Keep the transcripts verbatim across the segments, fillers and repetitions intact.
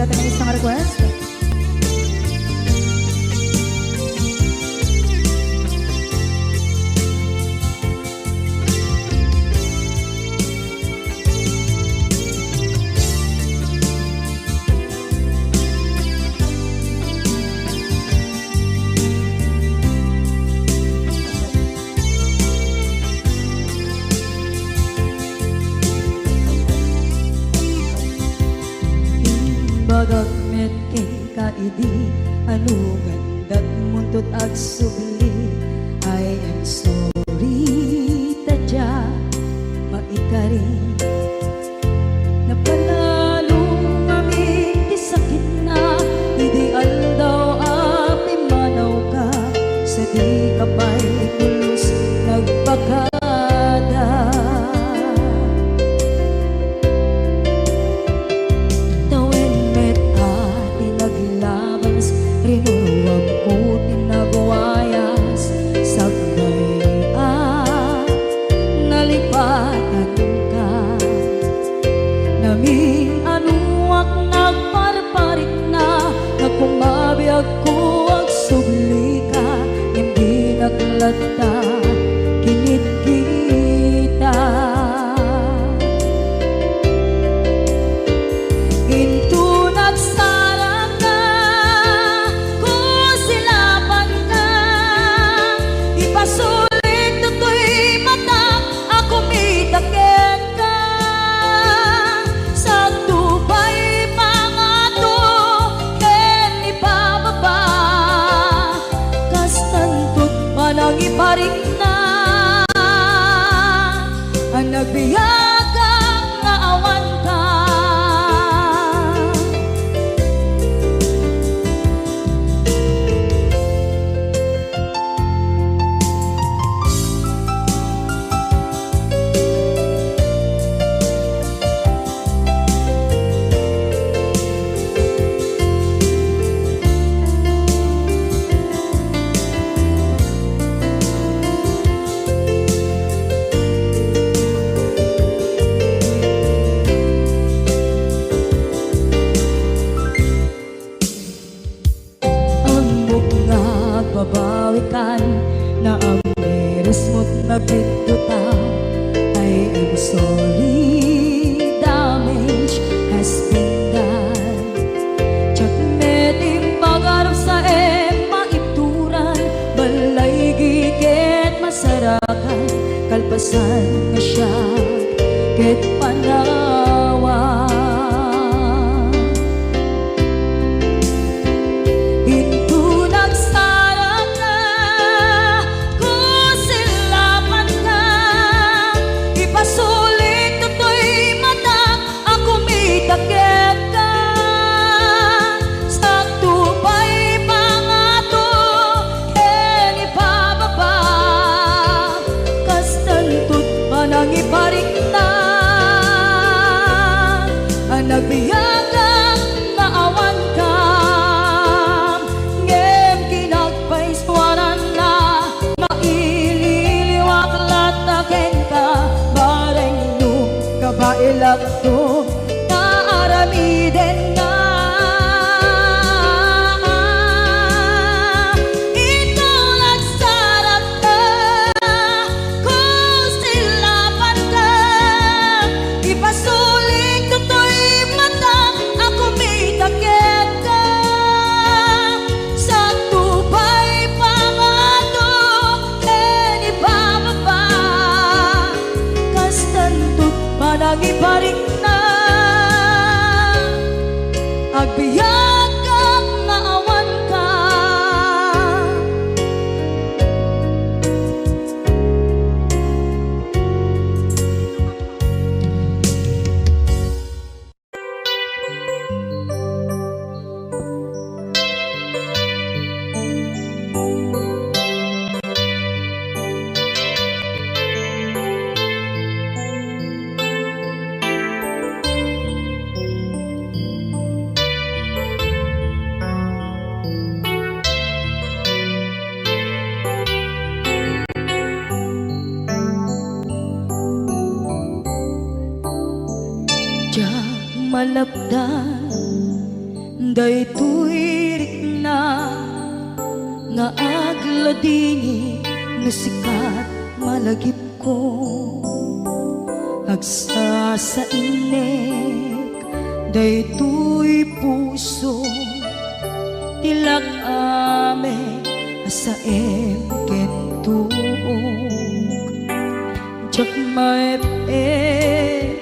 Dati nga isang request. Imbagak met kenka idi, ano gandat muntot agsubli. I am sorry, ta dia maikari. Napanalo ngamin ti sakitna, idi aldaw a pimmanawka, sa dika pay pulos nagpakada. Tawen met a ti naglabas, rinuruamko ti nagwayas, sakbay a nalipatanka. Namin-anoak nagparparikna, nga kumabiagko agsublika, ngem dinak latta kinitkita. Inton agsarakka, kusilapanka, ipasulik toy matak a kumita kenka. Sadto pay pangato ken ipababa, kastanto ti panangiparikna a nagbiagak nga awanka. Ammok nga agbabawikan, naamirismot nga agbiddota. I am sorry, damage has been done. Diak met impagarupsaem maituran, balaygi ket masarakan, kalpasan nga siak ket panawan. Inton agsarakka, kusilapanka, ipasulik toy matak a kumita kenka. Sadto pay pangato ken ipababa, kastanto ti panangiparikna a nagbiagak nga awanka. Ngem kinagpaisuaranna, maililiwak latta kenka, bareng no kabaelakto nga aramidenna. Inton agsarakka, kusilapanka, ipasulik toy matak a kumita kenka. Sadto pay pangato ken ipababa, kastanto ti panangiparikna, agbiagak nga awanka. Diak malapdan Daytoy rikna nga agladingit no sika malagipko. Agsasainek daytoy puso, ti lak-am a saem ken tuok. Diak maep-ep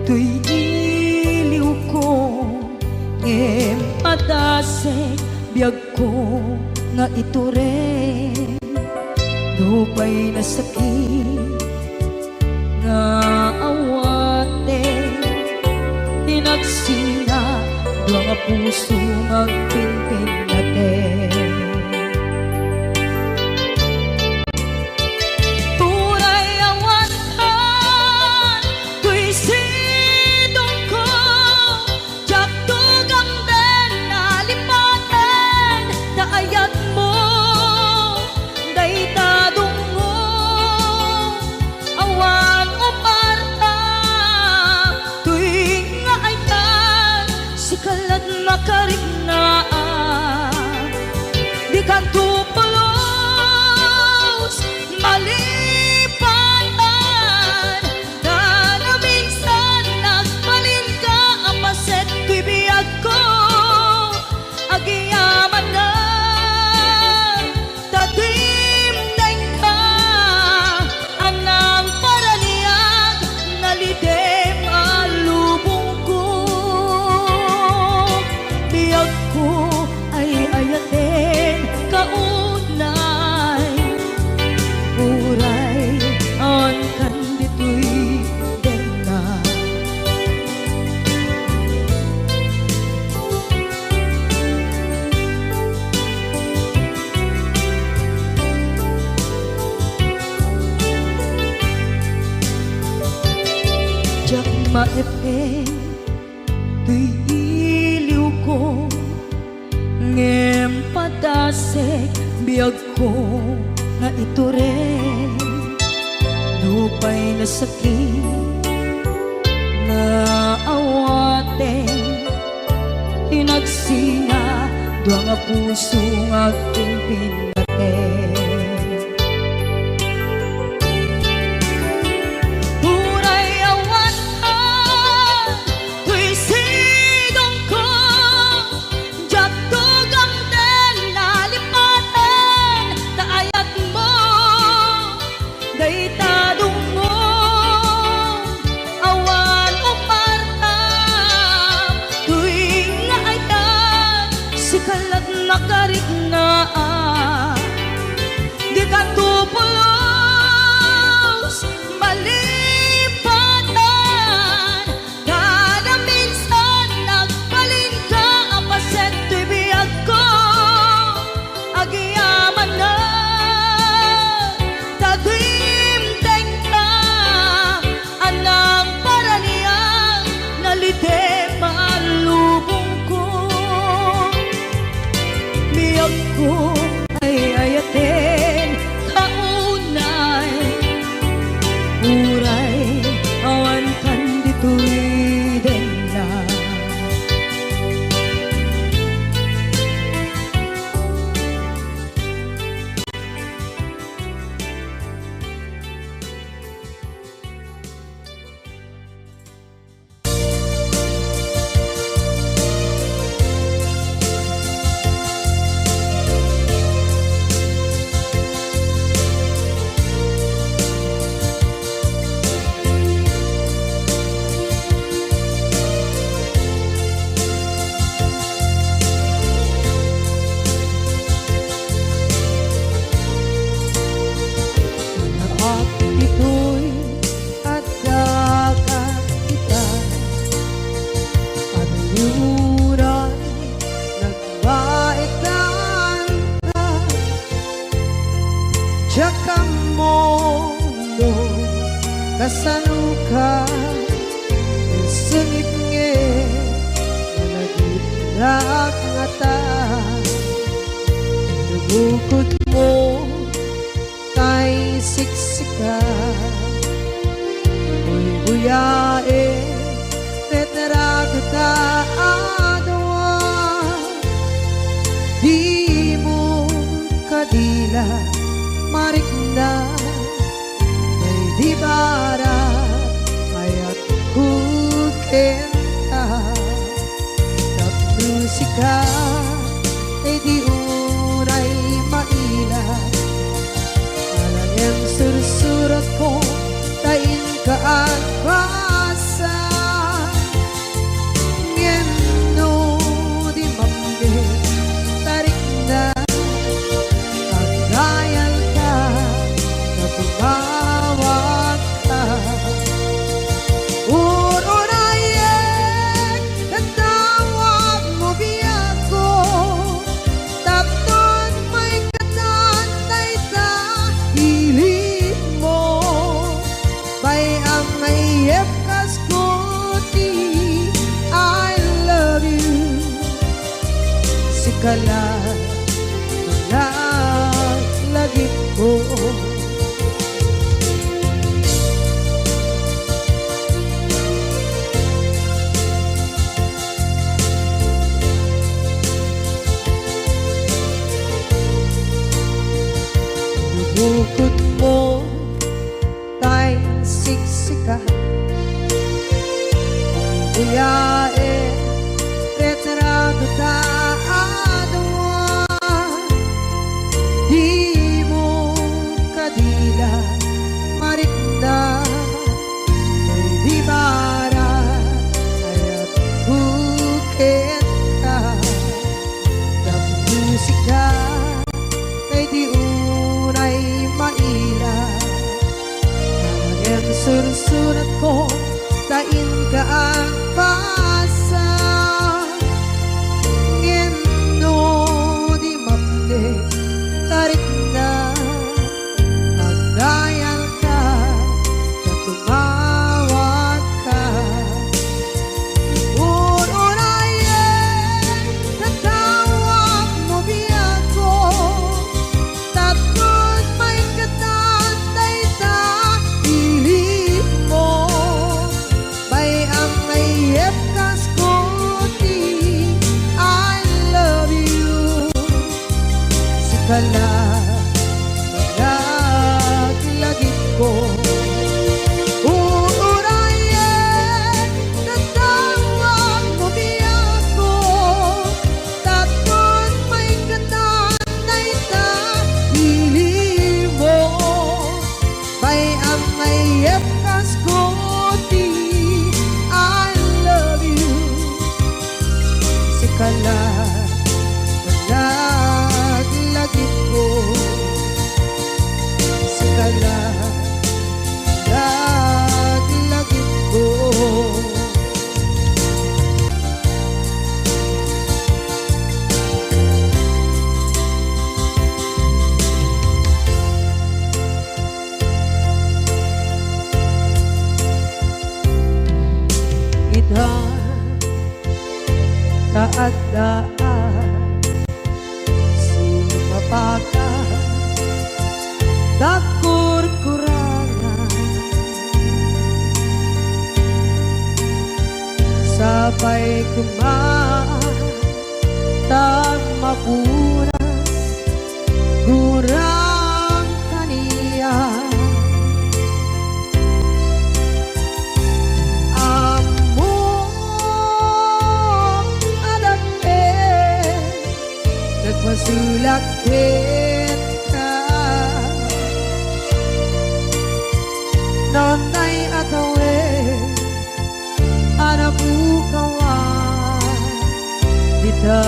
toy iliwko, ngem padasek biagko nga itureng. Nupay nasakit nga awaten, ti nagsinadua nga puso nga agpinpinnaten. Uray awan kan toy sidongko, diak tugamden a lipaten ta ayatmo dayta dungngo. Awan umarta toy nga ayat, sika lat makariknaan. Dikanto pulos malipatan, ta naminsan nagbalinka a paset ti biagko. Agyamanak ta dimdengka a nangparaniag, nalidem a lubongko. Biagko ay ayaten kaunay, uray awan kan ditoy denna. Diak maep-ep toy iliwko, ngem padasek biagko nga itureng. Nupay nasakit nga awaten, ti nagsinadua nga puso nga agpinpinnaten. Uray awan ka toy sidongko, diak tugamden a lipaten ta ayatmo dayta dungngo. Awan umarta toy nga ayat, sika lat makariknaan. Dikanto pulos malipatan, ta naminsan nagbalinka a paset toy biagko. Agyamanak ta dimdengka a nangparaniag, nalidem a lubongko. Biagko ay ayaten kaunay, uray awan kan ditoy denna. Naap ditoy adda ka ita, anuyoran nagbaetan ka. Diak ammo no kasano ka, sungit nga nalagipnak ngata. Nabukod mo tay siksika, buybuyaen, ket ragta a dua. Di barang ayatko kenka, tapno sika, ay di unay maila. Alang-alang sursuratko, ta inka agbasa. Ngem no di mapne, tarikna, agdayalka, ta tumawagka. Ur-urayek, tatawagmo biagko, tapno maikatan dayta ilinmo. Bay-am nga iyepkasko ti I love you. Sika la, laglagipko. Bukod mo tay siksika, kuyaen retrato ta a dua. Di mo kadila marikna, tay di barang ayatko kenka, tapno sika, tay di unay maila. Ngem sursuratko, ta inka agbasa. Ngem no di mapne, tarikna, agdayalka, ta tumawagka. Ur-urayek, tatawagmo biagko, tapno maikatan dayta ilinmo. Bay-am nga iyepkasko ti I love you. Sika la, laglagipko. Ur-urayek, tatawagmo biagko, tapno maikatan dayta ilinmo. Bay-am nga iyepkasko ti I love you. Sika la, laglagipko. Sika la, laglagipko. Ita, ta adda a sumapaka, nagkurkurana. Sapay koma ta mapuras gurang kaniak. Ammok a dakkel, nagpasulak kenka. Nantay a tawen a napukawan dita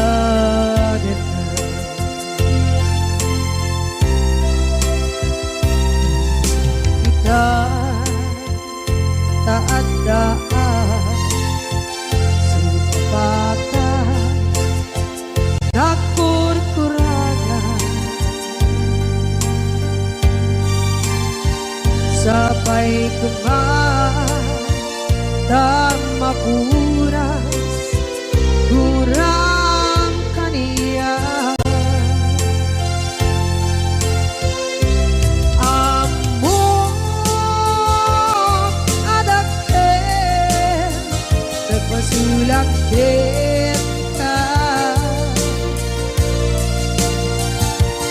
dita. Ita, ta adda a sumapaka, nagkurkurana. Sapay koma ta mapuras gurang kaniak. Ammok a dakkel, nagpasulak kenka.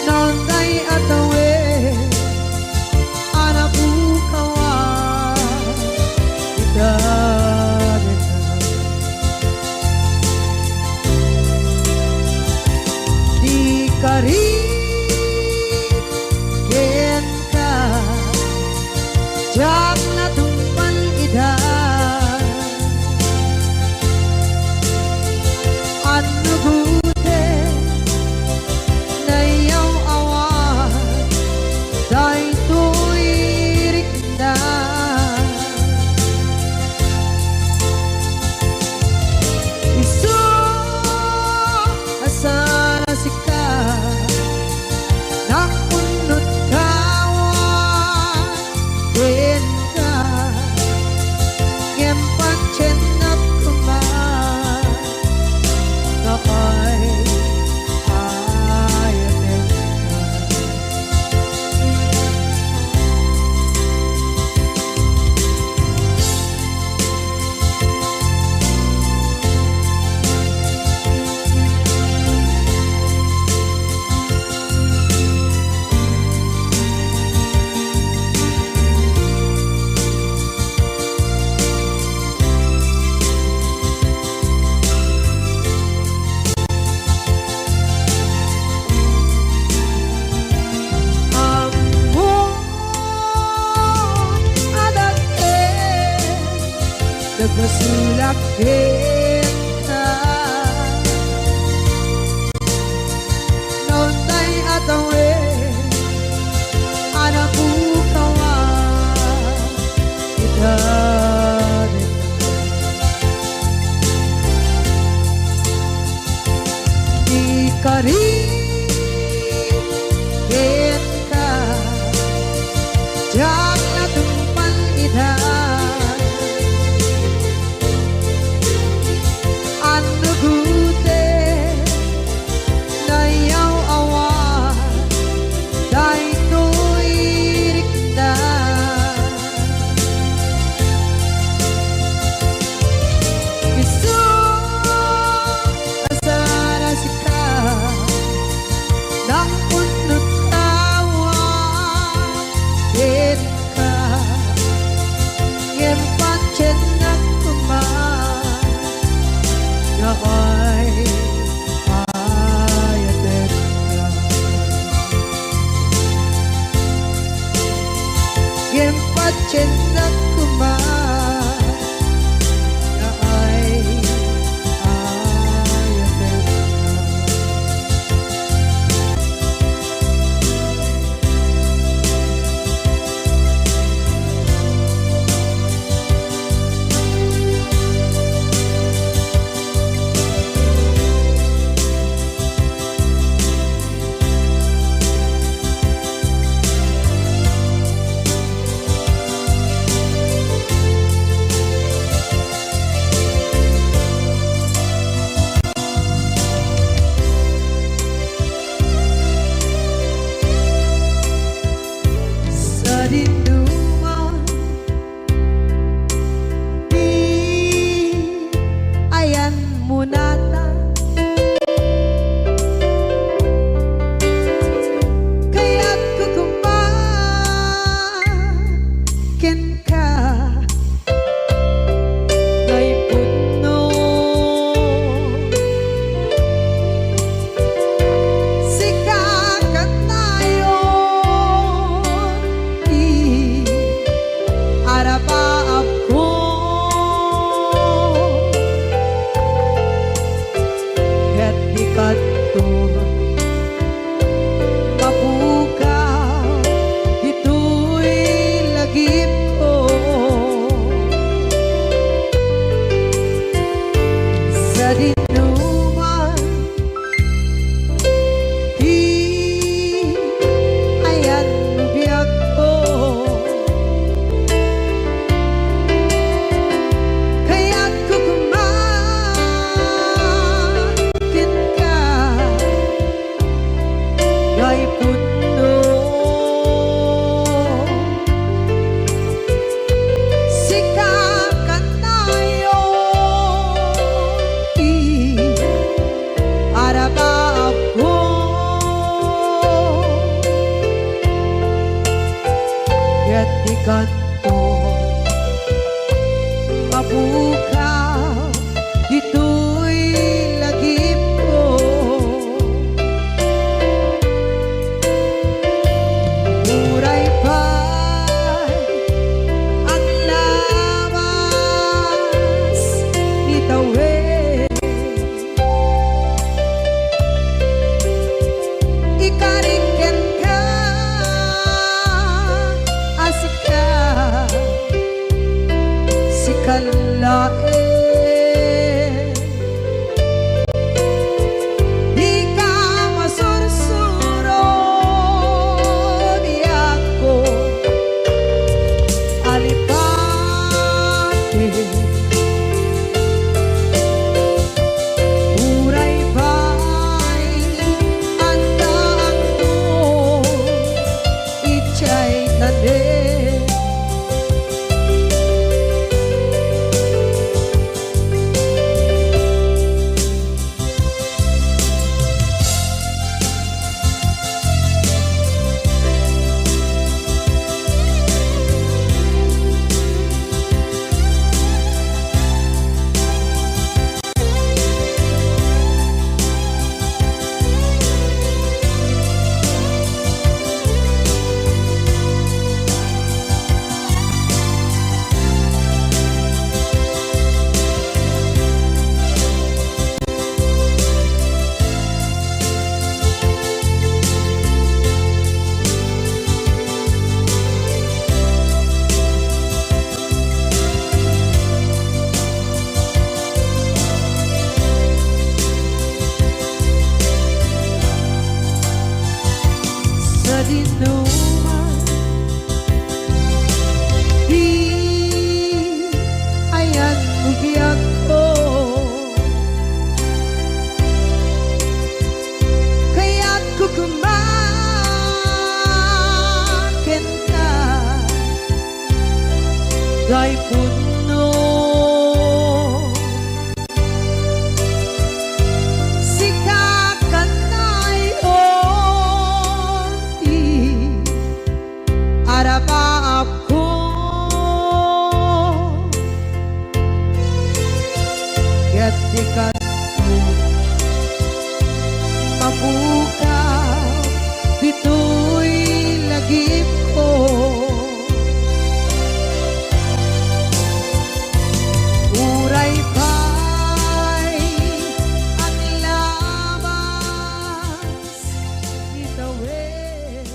Nantay a tawen a napukawan Basolak kenka. Naunay a tawen a napukawan ita ditoy. Ikarik kenka, diak natungpal ita. Annugoten, nayaw-awan daytoy rikna. Isu a saan a sika, nangpunot awan kenka, ngem patiennak koma nga ay-ayatenka. Ngem patiennak koma nga ay-ayatenka. Sadinoman ti ayanmo natan, kayatko koma kenka. Nga ipudno. Sika kanayon ti arabaabko. Ket di kanto mapukaw ditoy lagipko. Sadinoman ti ayan biagko, kayatko koma kenka. Nga ipudno. Sika kanayon ti arabaabko. Ket di kanto mapukaw ditoy lagipko. Uray pay aglabas ni tawen, ikarik kenka a sika, sika laeng. Dika masursuro, biagko a lipati. Uray pay addaakto idiay tanem. Tay pudno, sika kanayon ti arabaapko, ket di kano mapukaw ditoy lagipko. Uray pay aglabas itawen.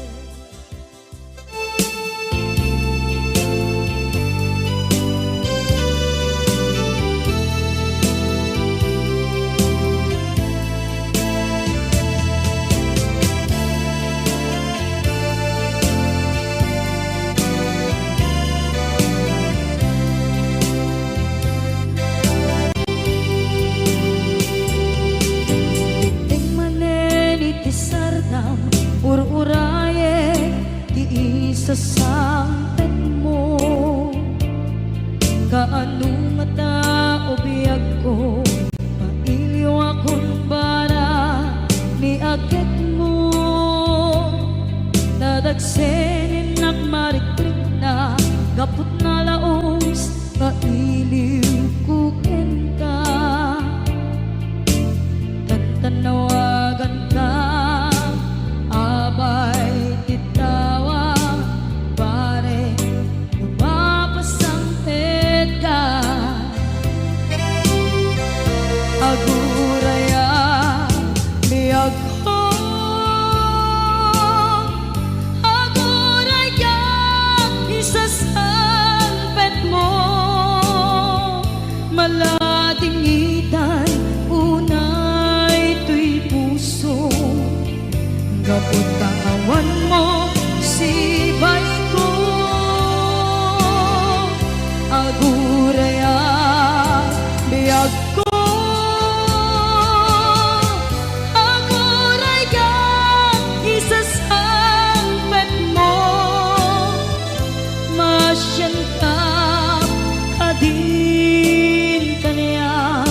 Iting manen iti sardam, ur-urayek ti isasangpetmo. Kaano ngata, o biagko, mailiwakon bara ni agekmo? Nadagsen innak marikrikna gapu ta laus nga iliwko kenka. Tantannawaganka, abay ti tawa, pare, no mapasangpetka. Aguraya, biagko, aguraya, isasangpetmo. Maladingitan unay toy puso, gapu ta awanmo sibaiko. Aguraya, biagko, aguraya, isasangpetmo. Masianka kadin kaniak,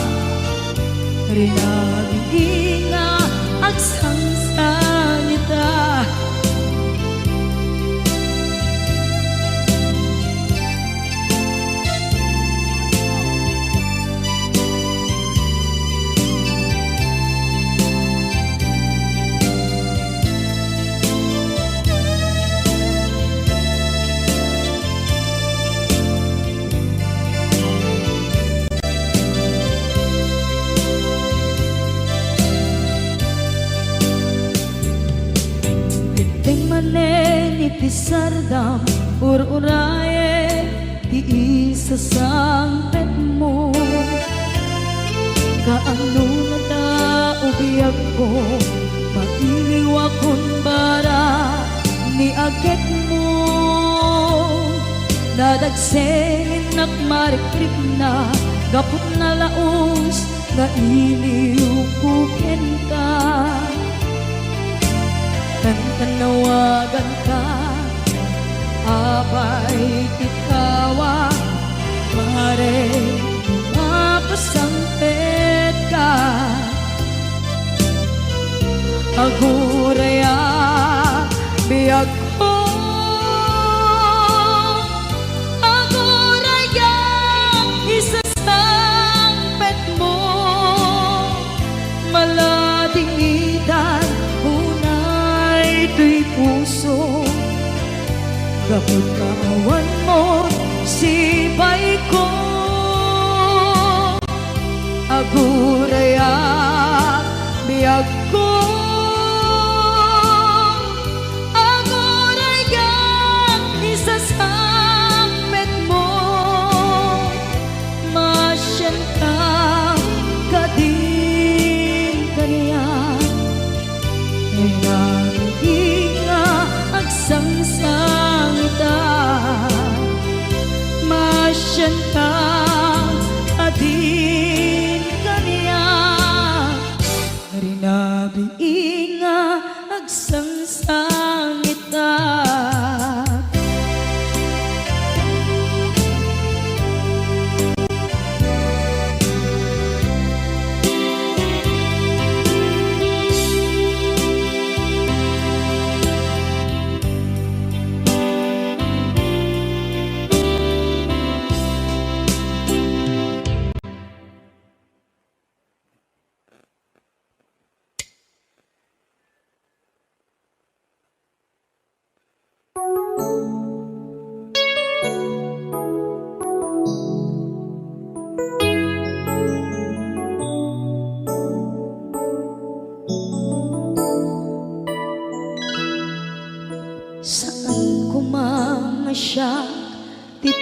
rinabii nga agsangsangita. Iting manen iti sardam, ur-urayek ti isasangpetmo. Kaano ngata, o biagko, mailiwakon bara ni agekmo? Nadagsen innak marikrikna gapu ta laus nga iliwko kenka. Tantannawaganka, abay ti tawa, pare, no mapasangpetka. Aguraya, biagko, aguraya, isasangpetmo. Maladingitan unay toy puso, gapu ta awanmo sibaiko. Aguraya, biagko, aguraya, isasangpetmo. Masianka kadin kaniak, rinabii nga agsangsangita. Masianka kadin kaniak, rinabii nga agsangsangita.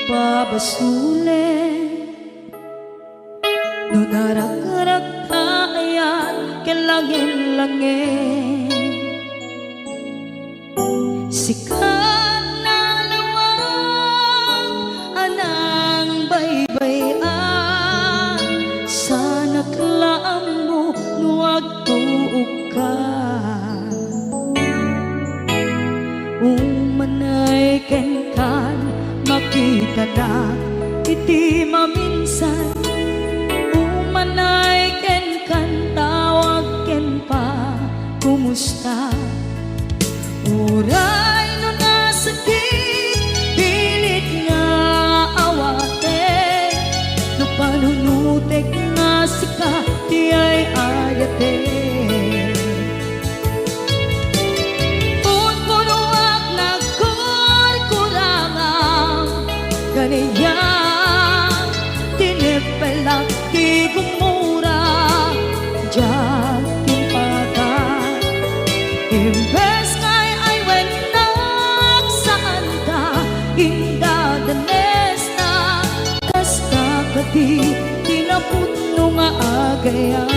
Pabasulen no narakrakta ayan ken langin-langin. Sika nalawag a nangbaybay-an, sanak la ammo no agtuokka. Umanay kenkan, makitanak iti maminsan. Umanay kenkan, tawag ken pa, kumusta? Uray no nasakit, pilit nga awaten. No panunutek nga sika ti ay-ayaten. Punpunoak nagkurkurangam, kaniak tineppelak ti gumura, diak timpakan. Imbes nga ay-aywennak, saanta indadanesna, kasta kadi ti napudno nga agayam.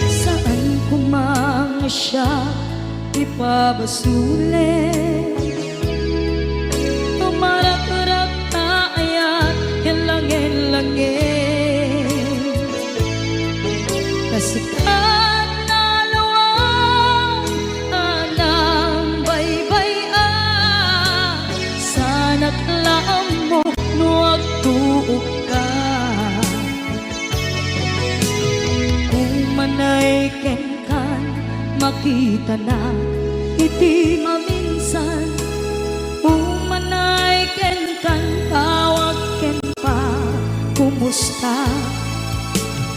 Saan koma nga siak ti pabasulen. Tumarakrakta ayan ken langin-langin. Kasikat nalawag a nangbaybay-an, sanak la ammo no agtuokka. Umanay kenkan, makitanak iti maminsan. Umanay kenkan, tawag ken pa, kumusta?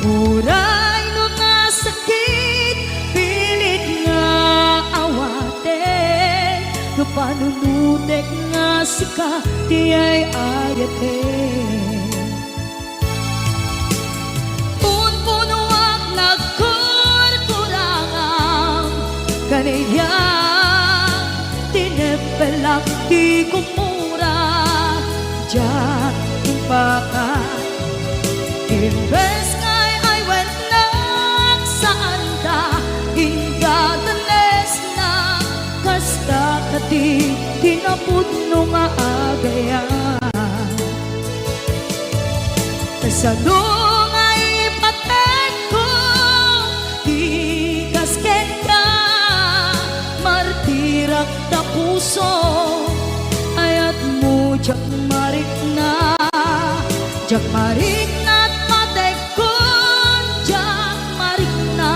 Uray no nasakit, pilit nga awaten. No panunutek nga sika ti ay-ayaten. Punpunoak nagkurkurangam, kaniak tineppelak ti gumura, diak timpakan. Imbes nga ay-aywennak, saanta indadanesna, kasta kadi ti napudno nga agayam. Kasano nga ipatekko ti kas kenka, martirak ta puso, ayatmo diak marikna, diak marikna ta patekkon, diak marikna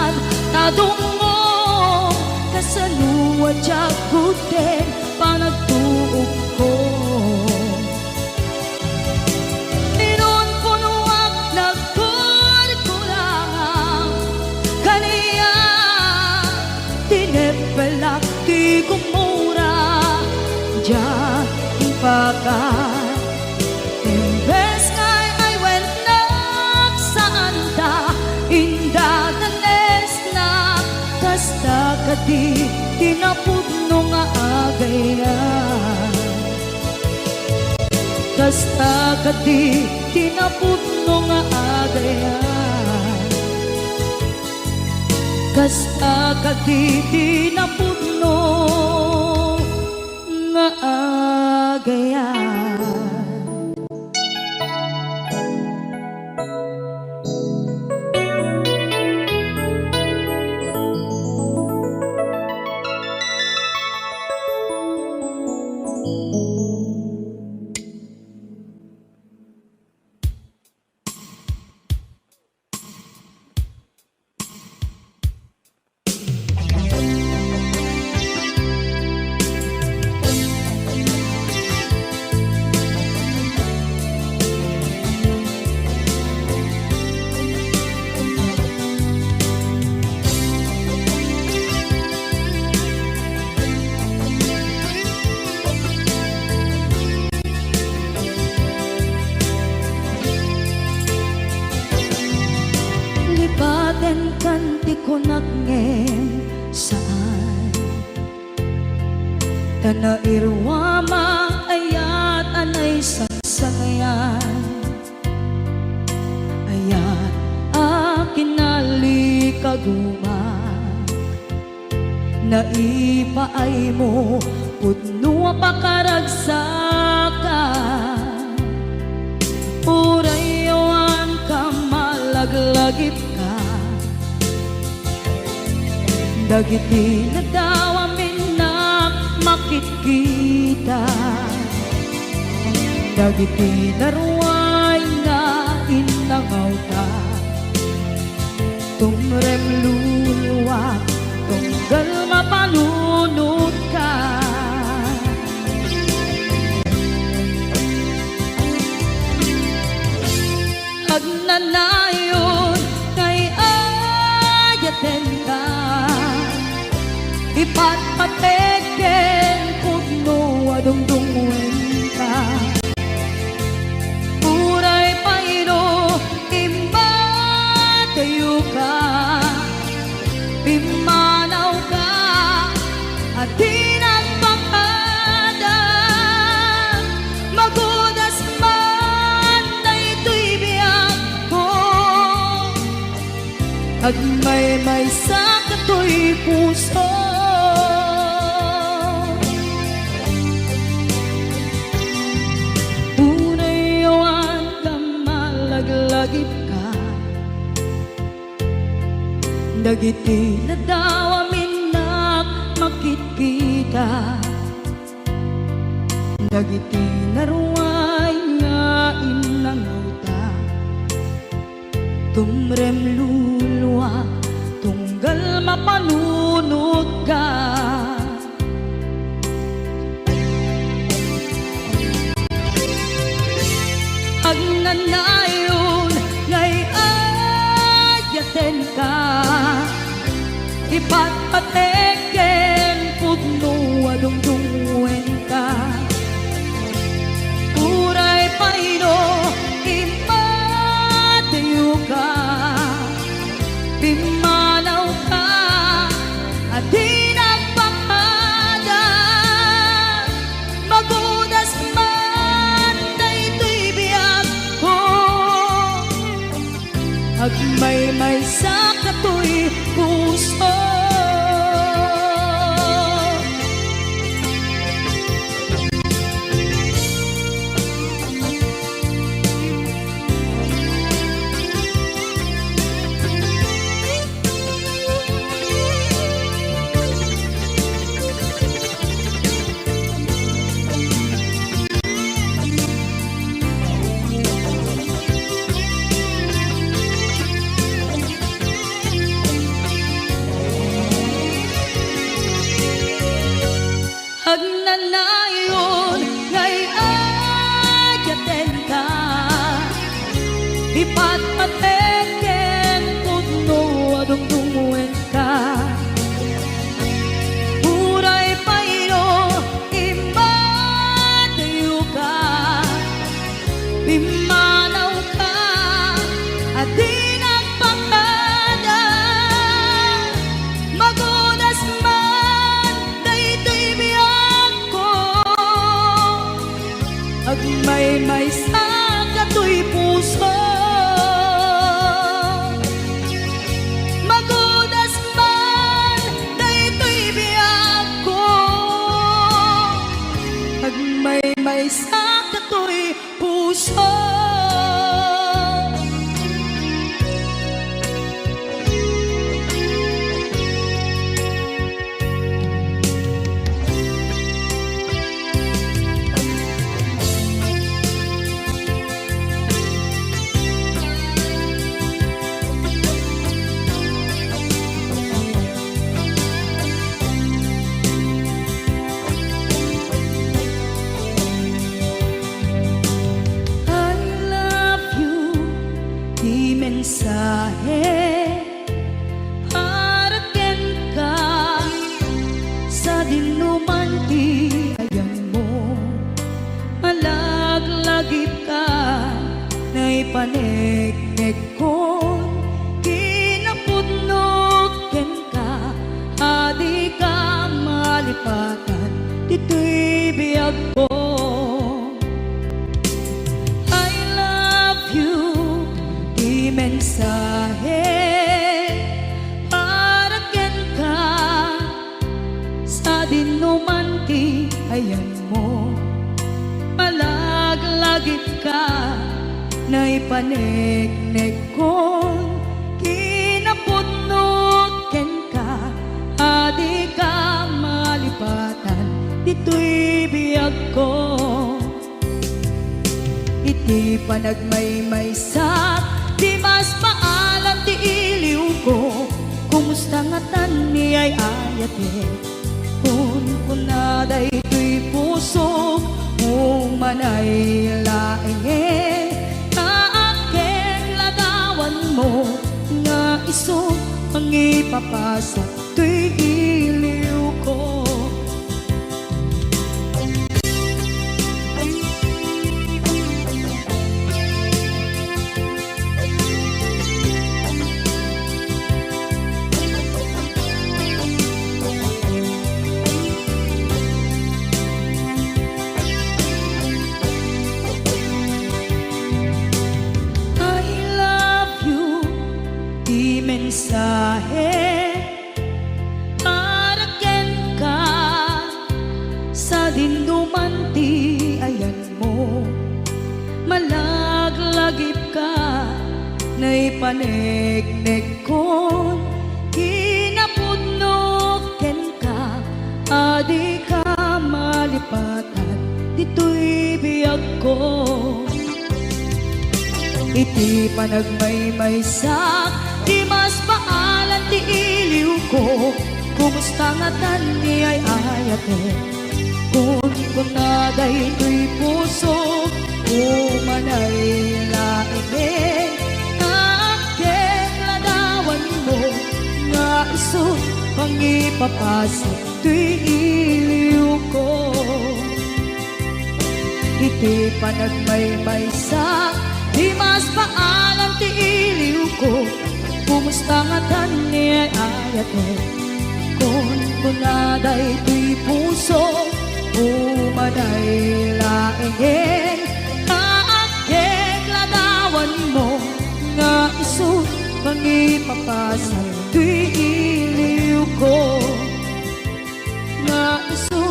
ta dumngom, kasano a diak gudden panagtuokko. Inunpunoak nagkurkurangam, kaniak tineppelak ti gumura, diak impakan. Imbes nga ay-aywennak, saanta indadanesna, kasta kadi ti napudno nga agayam. Kasta kadi ti napudno nga agayam. Kasta kadi ti napudno nga agayam. Kenkan ti kunak ngem saan. Ta nairuamang ayat a naisangsangayan. Ayat a kinalikaguma. Naipaaymo pudno a pakaragsakan. Uray awan ka malaglagipka. Dagiti nadawa minnak makitkita. Dagiti naruay nga innangawta. Tumrem luluak, tunggal mapanunotka. Agnanayon nga ay-ayatenka, ipatpatek ken pudno a dungdungngoenka. Uray pay no immadayoka, pimmanawka a di nagpakada. Magudas man daytoy biagko, agmaymaysa katoy puso. Uray awan ka malaglagipka. Dagiti nadawa minnak makitkita. Dagiti naruay nga innangawta. Tumrem luluak, tunggal mapanunotka. Agnanayon nga ay-ayatenka, ipatpatek ken pudno a dungdungngoenka. Uray pay no immadayoka, pimmanawka a di nagpakada. Magudas man daytoy biagko, agmaymaysa katoy puso. Agnanayon nga ay-ayatenka, ipatpatek ken pudno a dungdungngoenka. Uray pay no immadayoka, pimmanawka a di nagpakada. Magudas man daytoy biagko, agmaymaysa katoy puso. Magudas man daytoy biagko, agmaymaysa katoy puso. I love you, ti mensahe para kenka. Sadinoman ti ayanmo, malaglagipka, naipaneknekkon, kinapud malipatan ditoy biagko. I love you, ti mensahe para kenka, sadinoman ti ayanmo. Malaglagipka, naipaneknekkon kinapudno kenka, a dika malipatan ditoy biagko. Iti panagmaymaysak, dimas paalan ti iliwko. Kumusta ngatan ni ay-ayatek? Kunkuna daytoy pusok, umanay laengen. Naakkek ladawanmo nga isu mangipapasak toy iliwko. I love you, ti mensahe para kenka, sadinoman ti ayanmo. Malaglagipka, naipaneknekkon kinapudno kenka, a dika malipatan ditoy biagko. Iti panagmaymaysak, dimas paalan ti iliwko. Kumusta ngatan ni ay-ayatek? Kunkuna daytoy pusok, umanay laengen. Naakkek ladawanmo nga isu mangipapasak toy iliwko. Iti panagmaymaysak, dimas paalan ti iliwko. Kumusta ngatan ni ay-ayatek? Kunkuna daytoy pusok, umanay laengen. Naakkek ladawanmo nga isu mangipapasak toy iliwko. Nga isu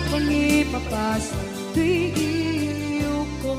mangipapasak toy iliwko.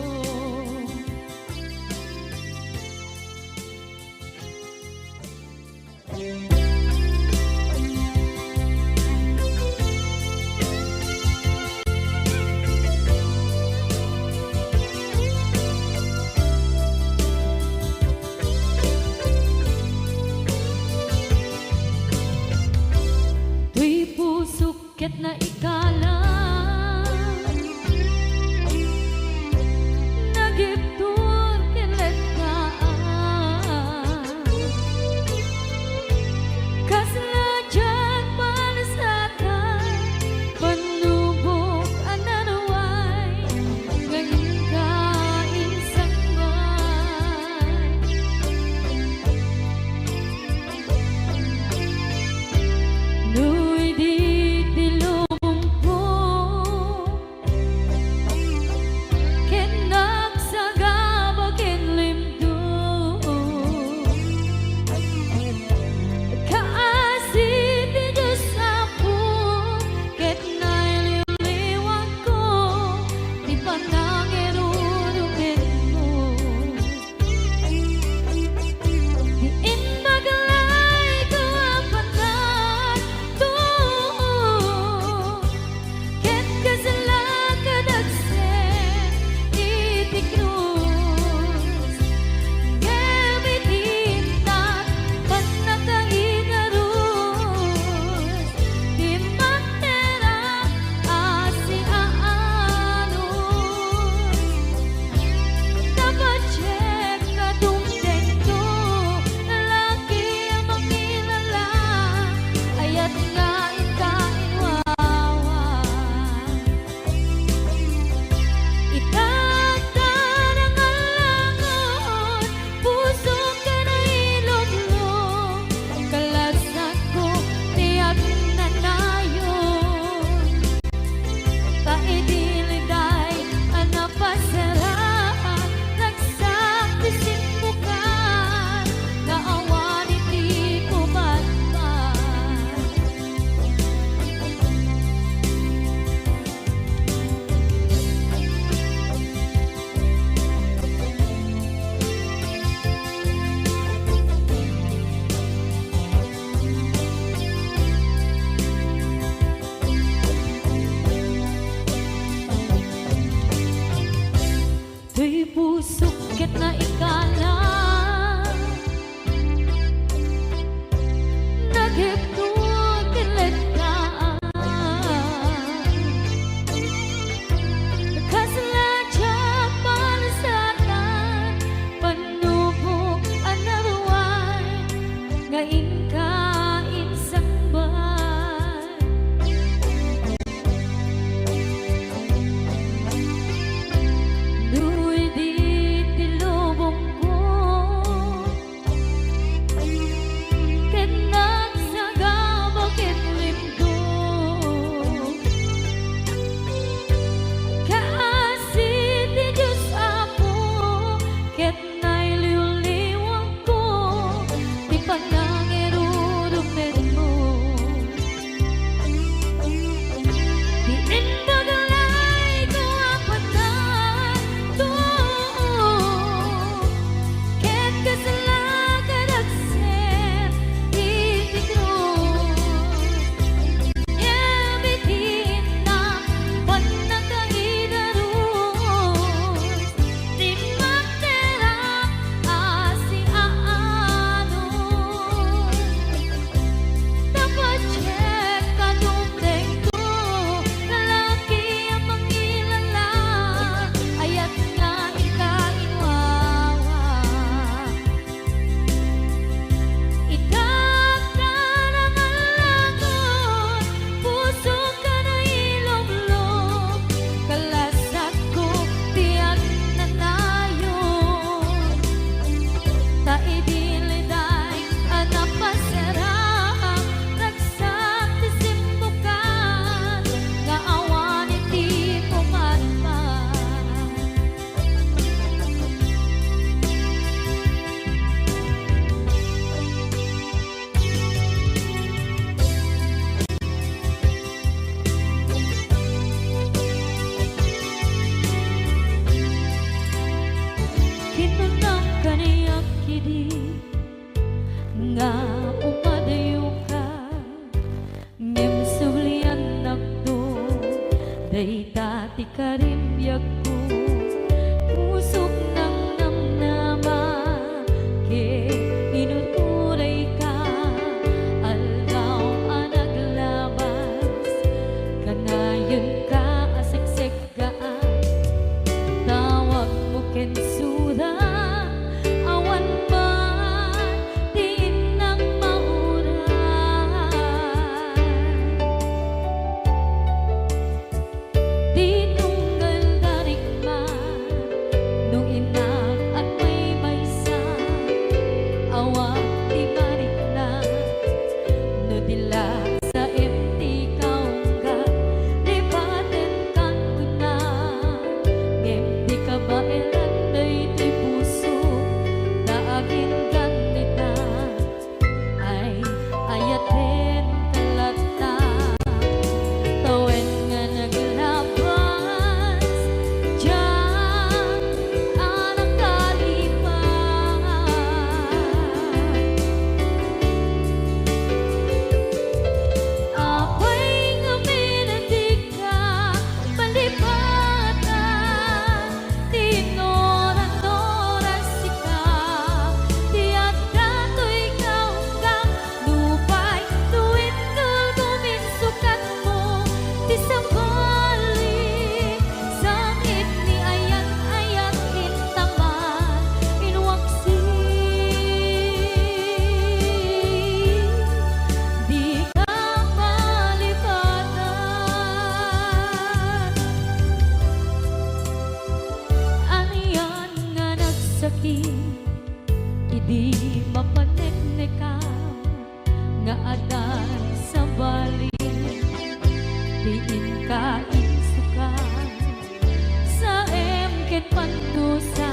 pusok ket naikala. Naghipno ken lettaan. Kasla diak malasatan, pannubok a naruay nga inka insangbat. No idi ti lubongko ket nagsagaba ket limgo, kaasi ti Dios, Apo, ket nailiwliwangko ti panangirurumermo. Ti imbag layko a panato, ket kasla kadagsen iti krus. Ngem iti innak, pannakaidarus, ti makderap a siaano. Tapno diak kadumdengto, lalaki a mangilala, ayat nga inka inwawa. Idaak a nangallagon, pusok a nailublog, kalasakko ti agnanayon. Ta idi liday a napasarang, ragsak ti simmukan nga awan iti pumatpat. Kinunam kaniak idi nga umadayoka, ngem subliannakto, dayta ti karimbiagko. Pusok nangnamnama ket inuturayka, aldaw a naglabas, kanayenka a seksek gaan. Tawagmo ken suda, awan man ti innak mauray. Ti tunggal da rikman, no innak agmaymaysa, awan ti marikna, no di la Saem ti kaungga, lipatenkan kuna, ngem ti kabaelan daytoy puso, ta aginggan ita. Ay, ayatenka latta, ta wen nga naglabas, diak a nakalipat. Apay ngamin a dika malipatan, ti inuran-uran sika, ti adda toy kaunggam, nupay no indulgom insukatmo ti sabali, sangit ni ayat-ayat intaman, inwaksi, dika malipatan. Anian nga nagsakit, idi mapaneknekam, nga adda sabali ti inka insukat. Saem ket pandusa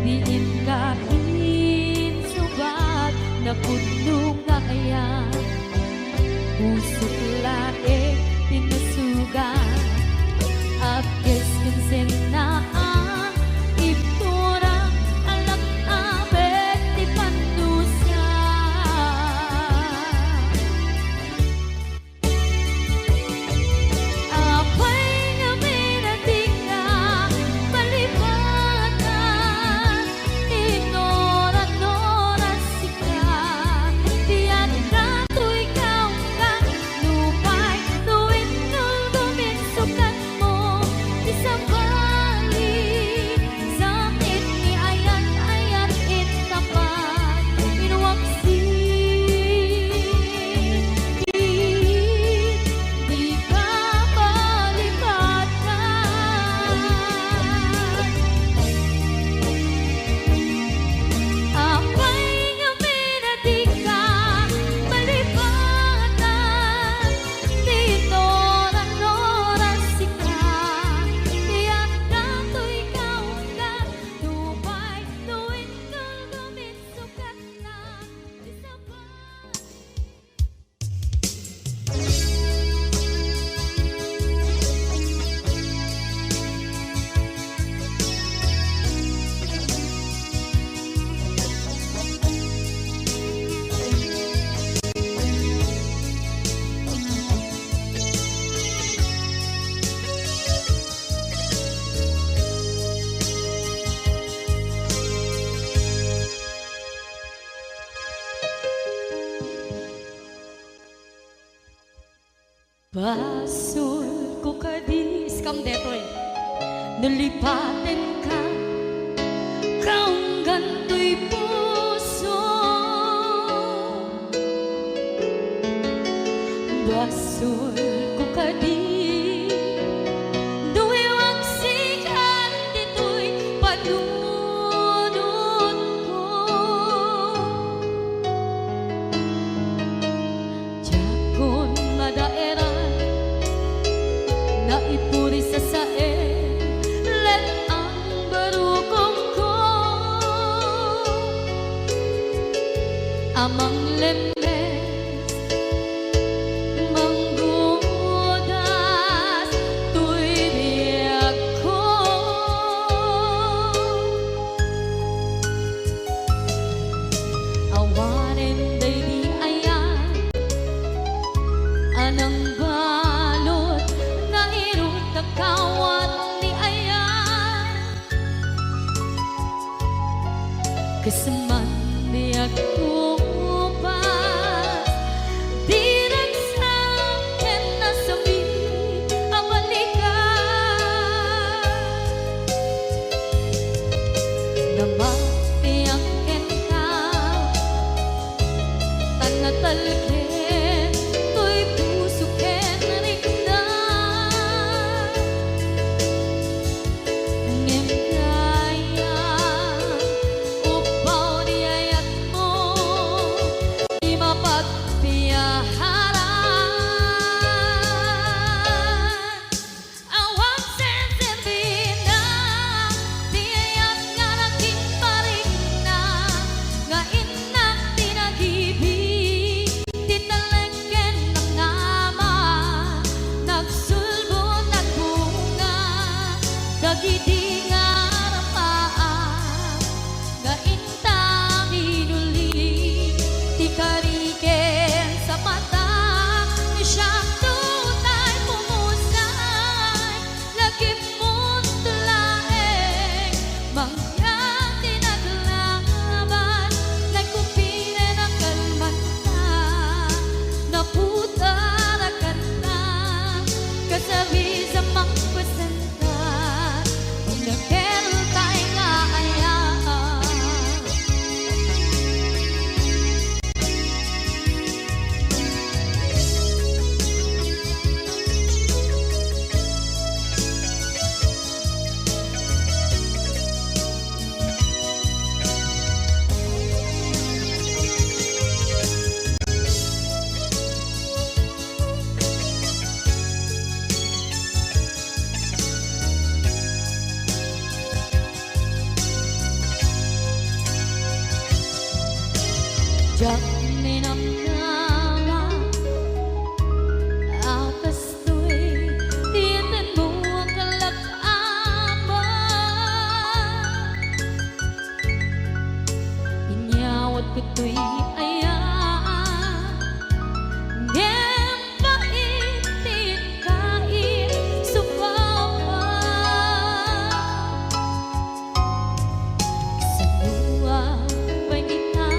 ti inka insubat, napudno nga ayat. Pusok laeng ti nasugat, agkes ken sennaan, ibturak a lak-abek ti pandusa. Apay ngamin a dika malipatan. Basolko kadi, iskam detoy. Nalipatenka, kaunggan toy puso. Basolko kadi, no iwagsikan ditoy panunotko. Diakon madaeran, naipuri sasaen, let-ang barukongko. A manglemmes, manggudas toy biagko. Awanen daydi ayan a nangbalud nga irut a kawat ni ayan. Ket man biagko pas, diragsak ken nasakit a balikan. Namatiak kenka, ta natalged toy puso ken rikna. Ngem dayta, upbaw ti ayatmo, ti mapagpiaharan. Awan senserbina ti ayat nga nagimparikna, nga innak ti nagibi, ti talek ken nangnama, nagsulbo, nagbunga, dagidi nga arpaak nga inta minuli, ti kari ken sapatak, siak tay pumusay, lagipmo laeng, mangyan ti naglaban, nagkupinen a kalmanta, naputar a kanta, kasarisan mangpasenta, Nakeltay nga ayat. Diak ninamnama a kastoy ti intanmo a kalak-ama. Inyawat ko toy ayat, ngem pait ti kaisupawan. Saan pay kita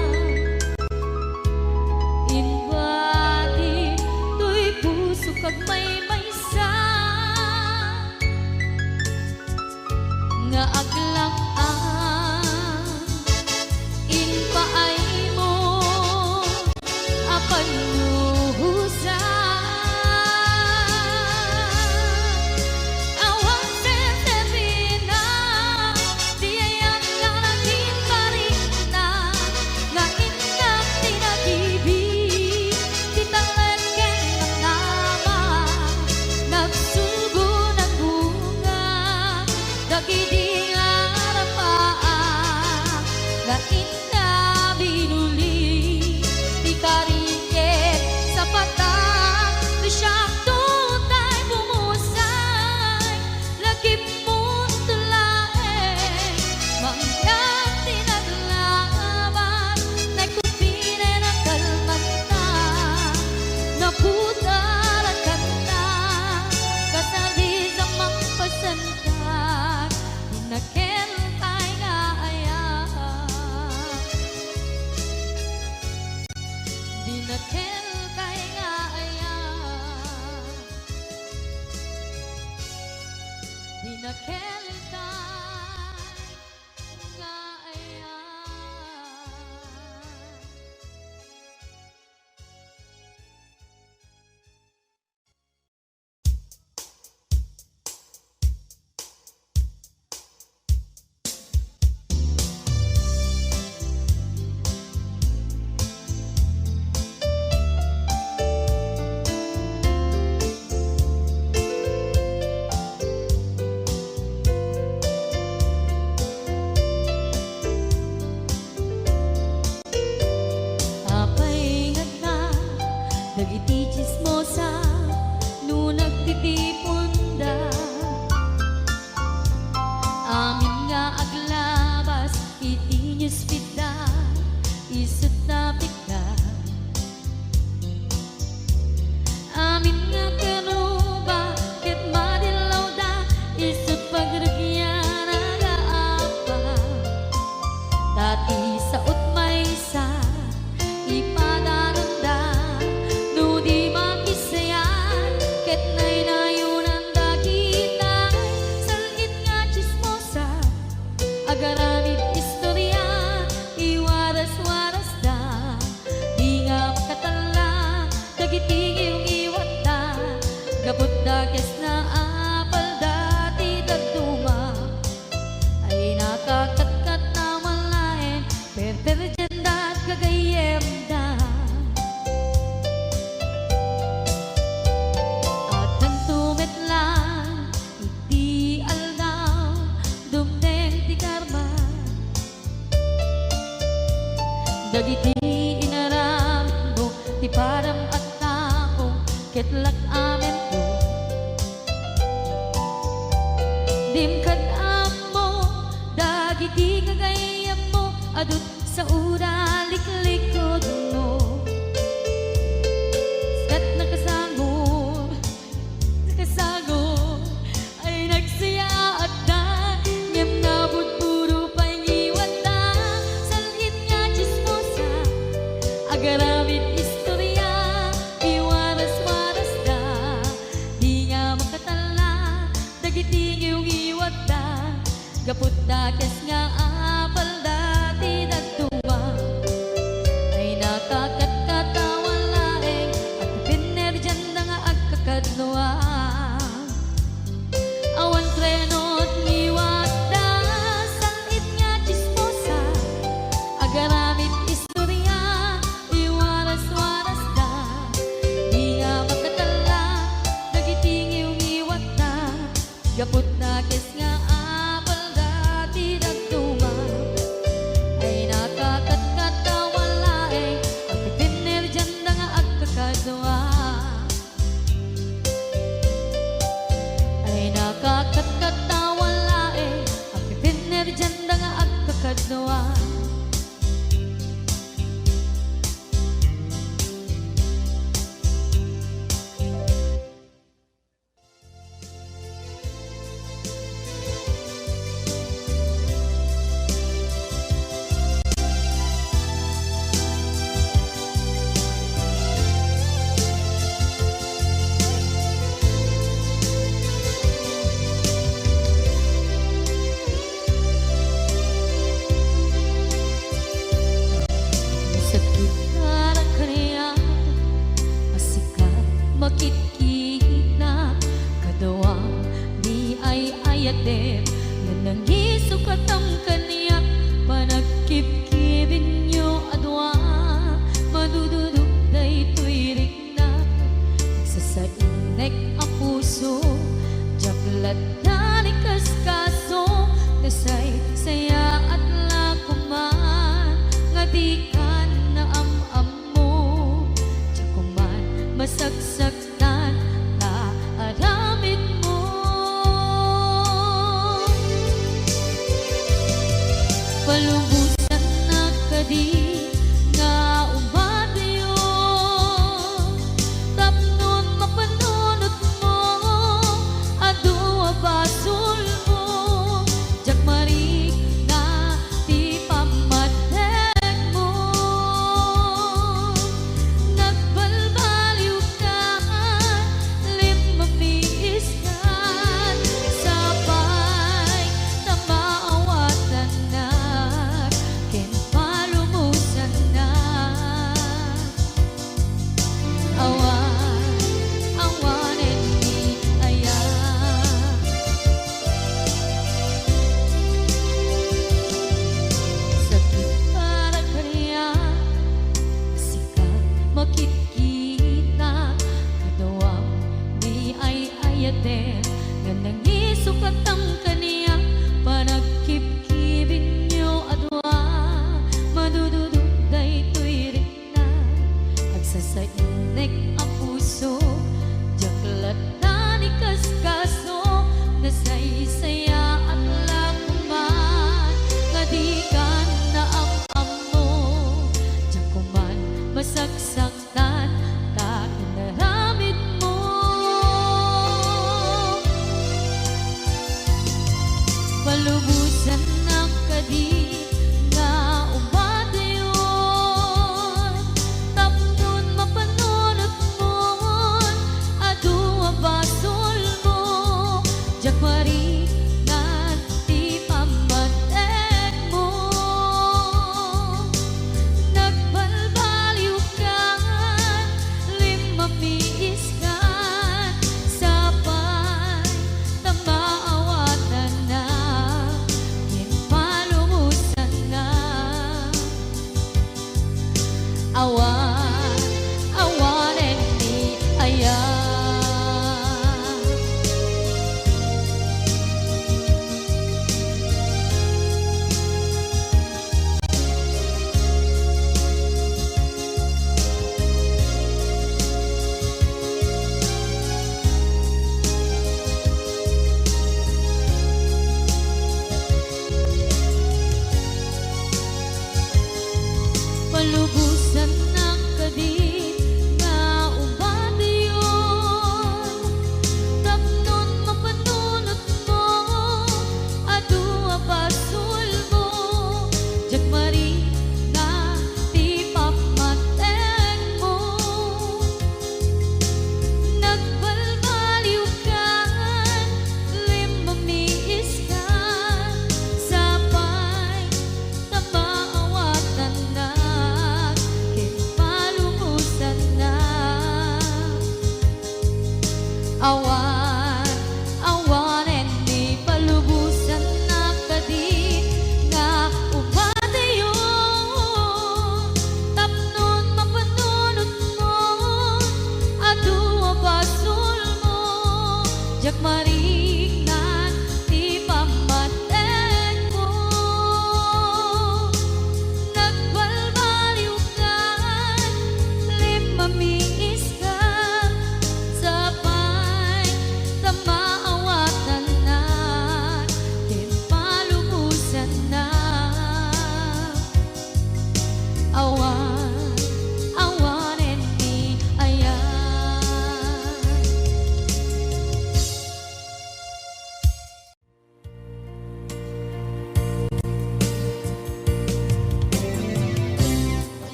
inbati toy puso kag maymaysa nga aglak-am impaaymo a pannuhosan. Awan senserbina ti ayat nga nagimparikna, nga innak ti nagibi, ti talek ken nangnama, nagsulbo, nagbunga, dagidi nga arpaak nga inna binuli, ti kari ket sapatak, ti siak tay pumusay, lagipmo laeng, mangyan ti naglaban, nagkupinen a kalmanta, naputar a kanta, kasarisan mangpasenta, Nakeltay nga ayat. iti newsfeed da, isut' napikda. Amin nga keruba ket madillawda, isut' pagrugian a Apa. Ta ti sao't maysa, ipadanonda no di makisayat, ket naynayonanda kitay sal-it nga tsismosa. Agaramid istoria, iwaras-warasda, di nga makatalla dagiti ngiwngiwatda, gapu ta kesna apalda ti dadduma. Ay nakakatkat a malaen, perperdianda, gagayyemda. Addanto met laeng iti aldaw, dumteng ti karma. Dagiti inaramidmo ti padam a tao, ket lak-amento. Dim kad-ammo dagiti gagayyemmo, adu saoda liklikudmo. Ket nakasango, nakasango, ay nagsayaatda, ngem nabudbudo pay ngiwatda, sal-it nga tsismosa, agaramid istoria, iwaras-warasda, di nga makatalla dagiti ngiwngiwatda, gapu ta kes nga apalda ti dadduma. Ay nakakatkat a malaeng, agpipinnerdianda nga agkakadua. Awan treno ti ngiwatda, sal-it nga tsismosa, agaramid istoria, iwaras-warasda, di nga makatalla dagiti ngiwngiwatda. Gapu ta kes nga apalda ti dadduma, ay nakakatkat a malaeng, agpipinnerdianda nga agkakadua. Ay nakakatkat a malaeng, agpipinnerdianda nga agkakadua. Sakit nga kaniak a sika makitkita, kadua, di ay-ayatem nga nangisukatam kaniak. Panagkibkibinyo a dua, madududok daytoy rikna. Nagsasainek a puso, diak latta ni kaskaso, nasaysayaat la koman nga dikan naam-ammo. Diak koman masaksak tan naaramidmo. Palubosannak kadi nga umatyo tapno mapanunotmo, adu a basolmo, diak marikna ti pammatekmo. Nagbalbaliwka, limmamiiskan, sapay ta maawatannak ken palubos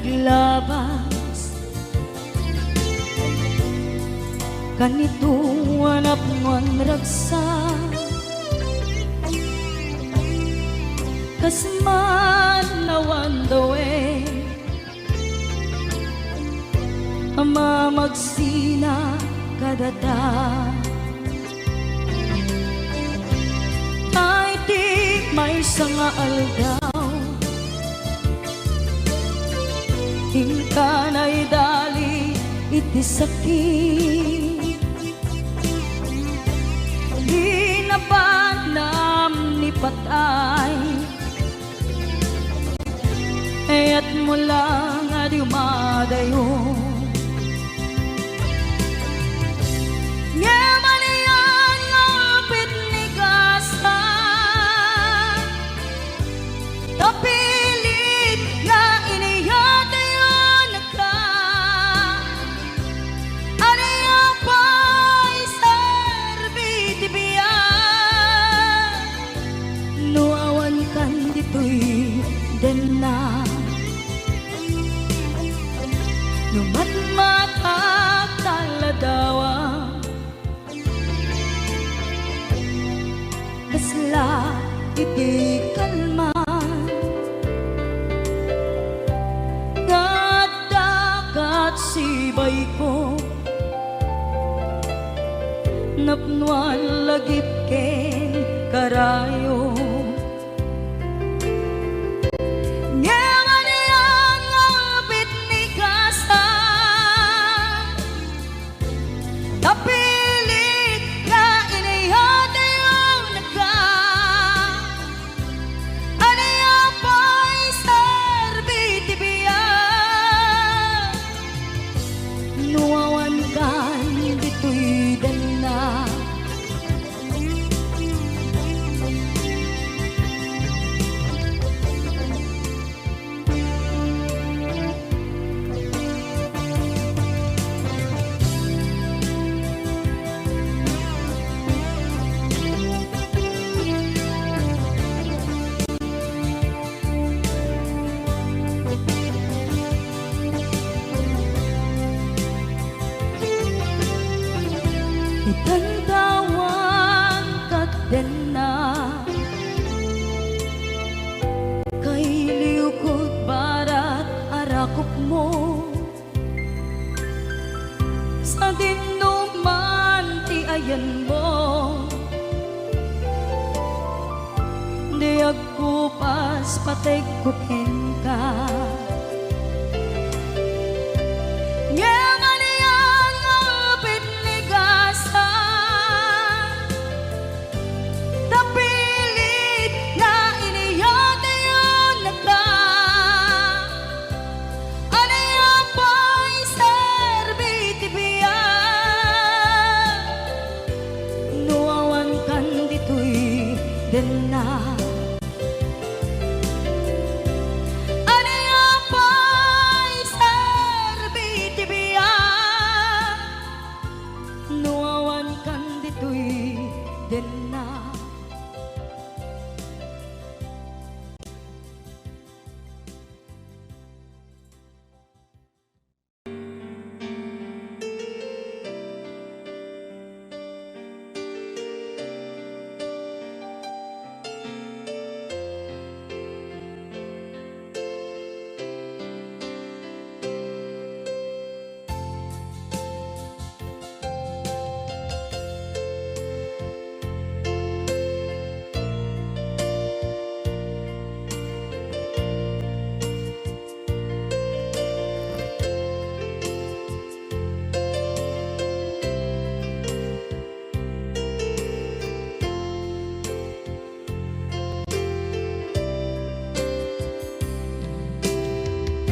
Labas kanito a napnoan ragsak, kas man awan dawen a mamagsina kadata. Iti maysa nga aldaw, inka naidali iti sakit. Di nabanam ni patay, kayatmo lang a dumadayo. Ngem ania nga upit ni Gasa, ta pilit nga iniyat-iyatnaka. Ania pay serbi ti biag no awankan ditoy denna? No matmatak ta ladawa, kasla iti kalman nga adda kat sibayko, napnoan lagip ken karayo. Ngem ania nga upit ni Gasa, ta pilit nga iniyat-iyatnaka. Ania pay serbi ti biag no awankan ditoy denna? Itan ta awan kat denna, kailiwko ti barat a rakupmo. Sadino man ti ayanmo, di agkupas pategko kenka. Ngem ania nga upit ni Gasa, ta pilit nga iniyat-iyatnaka. Ania pay serbi ti biag no awankan ditoy denna? Ania pay serbi ti biag no awankan ditoy denna?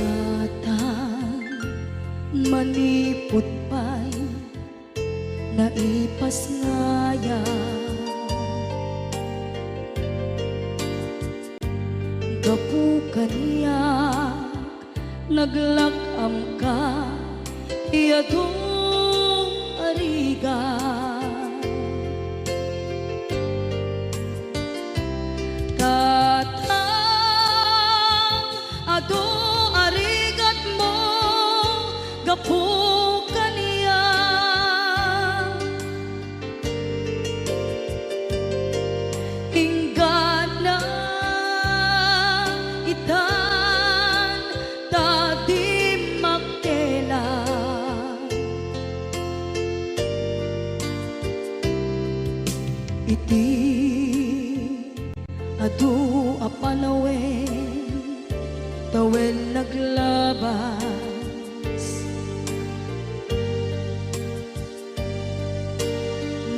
Tatang, manipud pay naipasngayam. Gapu kaniak, naglak-amka ti adu a rigat. Tatang, adu a rigat Tawen naglabas,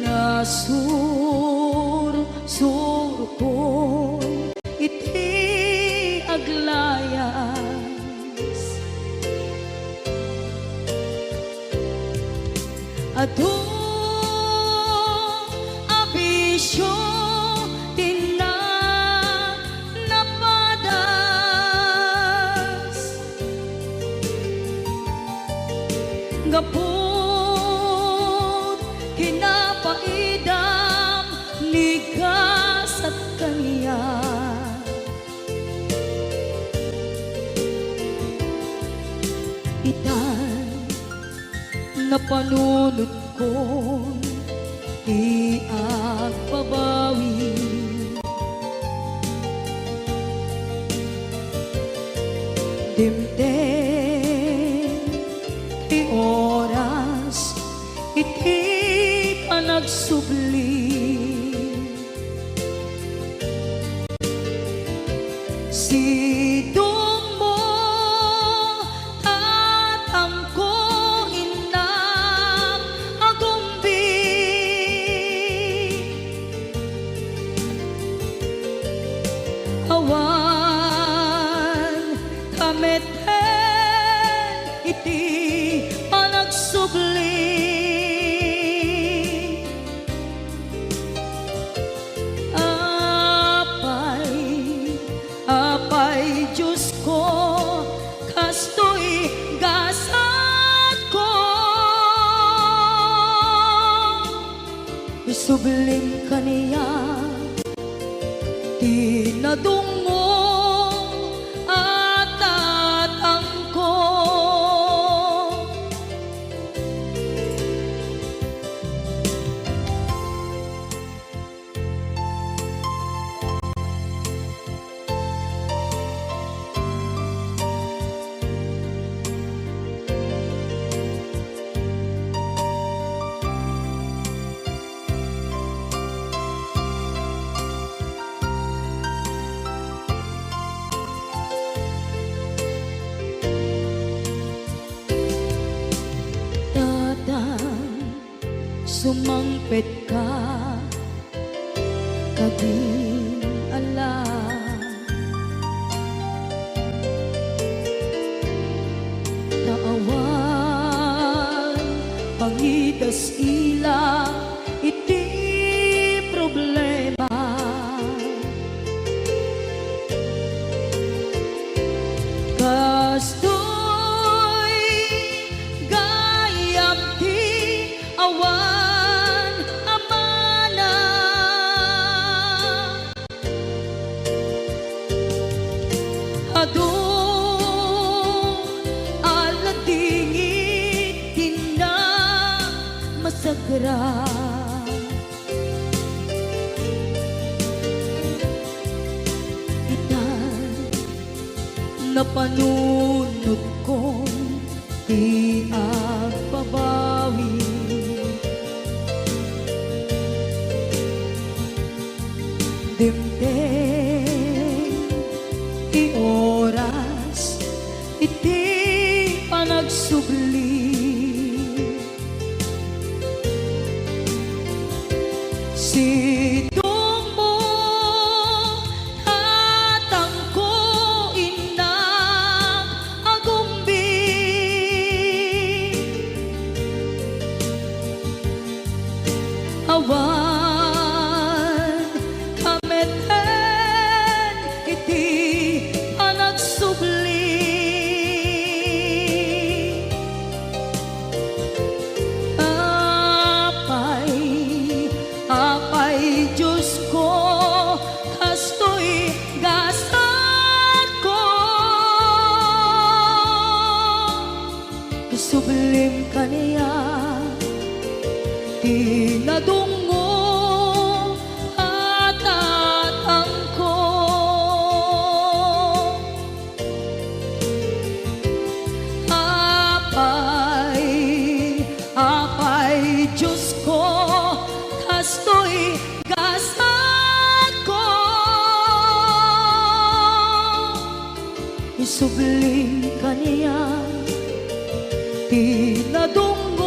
nasursurkon iti aglayas. Adu a bisio ti napadas. Gapu ti napaidam ni gasat kaniak. Itan napanunotkon ti agbabawi. Dimteng ti oras iti panagsubli. Sidongmo, tatangko, innak, agumbi. Awan ka met iti panagsubli. Apay, Apay Diosko, kastoy gasatko. Isublim kaniak ti nadungngom a tatangko. Tatang, sumangpetka kadin ala. Ta awan pangidas-ila iti problema. Kastoy gayam ti awan a mana. Adu a ladingit ti namasagra. Itan, napanunotkon ti agbabawi. Dimteng ti oras iti panagsubli. Sidongmo, tatangko, innak, agumbi. Awan ka meten iti panagsubli. Apay, Apay Diosko, kastoy gasatko. Isublim kaniak ti nadungngom a tatangko. Apay, Apay Diosko, kastoy gasatko. Subling kaniak ti nadunggotan.